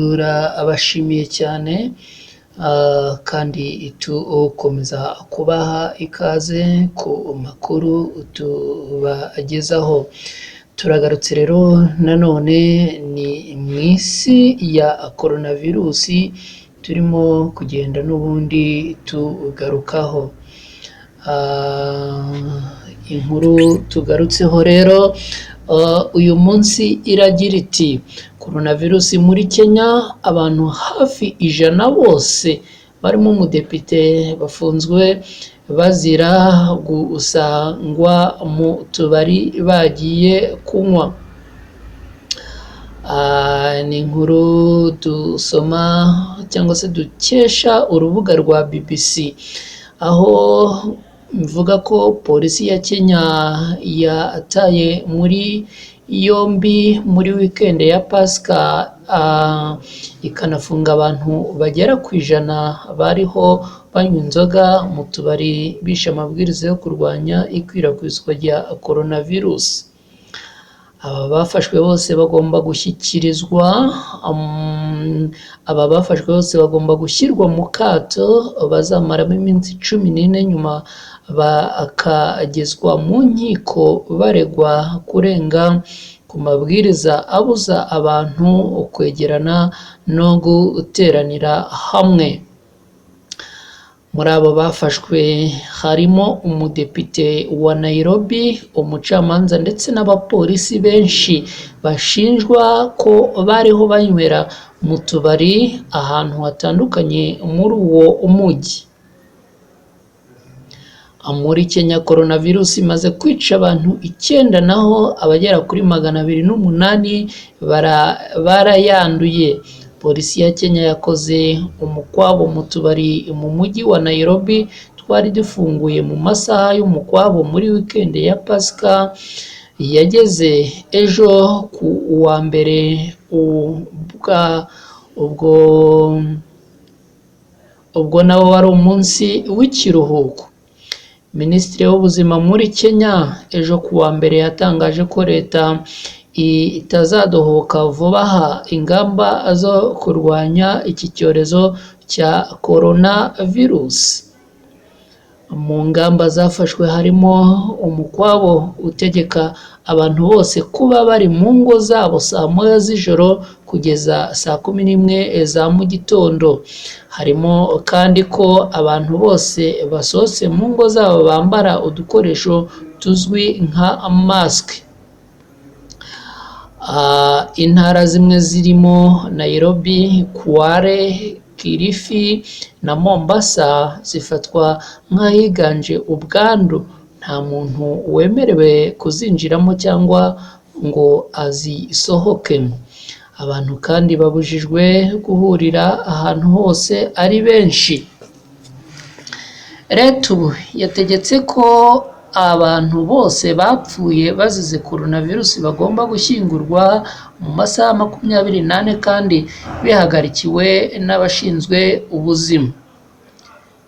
Turabashimiye cyane kandi tukomeza kubaha ikaze ku makuru tubagezaho. Turagarutse rero nanone, ni mu isi ya coronavirus turimo kugenda n'ubundi tugarukaho. Inkuru tugarutseho rero uyu munsi iragira iti: "Coronavirus muri Kenya, abantu hafi 100 bose barimo umudepite bafunzwe bazira gusangwa mu tubari bagiye kunywa." Ni inkuru dusoma cyangwa se dukesha urubuga rwa BBC, aho mvuga ko polisi ya Kenya yataye muri yombi muri weekend ya Pasika, ikanafunga abantu bagera ku 100 bariho banywa inzoga mu tubari bishe amabwiriza yo kurwanya ikwirakwizwa rya coronavirus. Aba bafashwe bose bagomba gushyirwa mu kato bazamaramo iminsi 14, nyuma bakagezwa mu nkiko baregwa kurenga ku mabwiriza abuza abantu kwegerana no guteranira hamwe. Muri abo bafashwe harimo umudepite wa Nairobi, umucamanza ndetse n'abapolisi benshi bashinjwa ko bariho banywera mu tubari ahantu hatandukanye muri uwo mujyi. Muri Kenya, coronavirus imaze kwica abantu icyenda, naho abagera kuri 208 barayanduye. Polisi ya Kenya yakoze umukwabo mu tubari mu mujyi wa Nairobi twari dufunguye mu masaha y'umukwabo muri weekend ya Pasika yageze ejo ku wa mbere, ubwo nawo wari umunsi w'ikiruhuko. Minisitiri w'Ubuzima muri Kenya ejo ku wa mbere yatangaje ko leta itazadohoka vuba aha ingamba zo kurwanya iki cyorezo cya coronavirus. Mu ngamba zafashwe harimo umukwabo utegeka abantu bose kuba bari mu ngo zabo saa 1 z'ijoro kugeza saa 11 za mu gitondo. Harimo kandi ko abantu bose basohotse mu ngo zabo bambara udukoresho tuzwi nka masike. Intara zimwe zirimo Nairobi, Kwale, Kilifi na Mombasa zifatwa nk'ahiganje ubwandu, nta muntu wemerewe kuzinjiramo cyangwa ngo azisohokemo. Abantu kandi babujijwe guhurira ahantu hose ari benshi. Leta ubu yategetse ko abantu bose bapfuye bazize coronavirus bagomba gushyingurwa mu masaha 24 kandi bihagarikiwe n'abashinzwe ubuzima.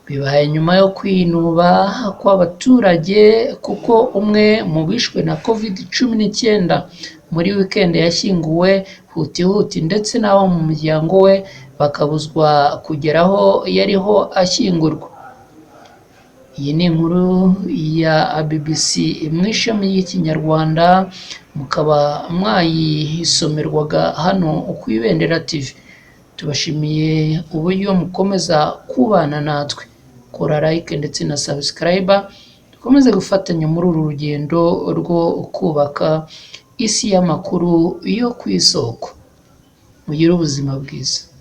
Bibaye nyuma yo kwinuba kw'abaturage kuko umwe mu bishwe na Covid-19 muri weekend yashyinguwe hutihuti, ndetse n'abo mu muryango we bakabuzwa kugera aho yariho ashyingurwa. Iyi ni inkuru ya BBC mu ishami ry'Ikinyarwanda, mukaba mwayisomerwaga hano ku Ibendera TV. Tubashimiye uburyo mukomeza kubana natwe. Kora like ndetse na subscribe, dukomeze gufatanya muri uru rugendo rwo kubaka isi y'amakuru yo ku isoko. Mugire ubuzima bwiza.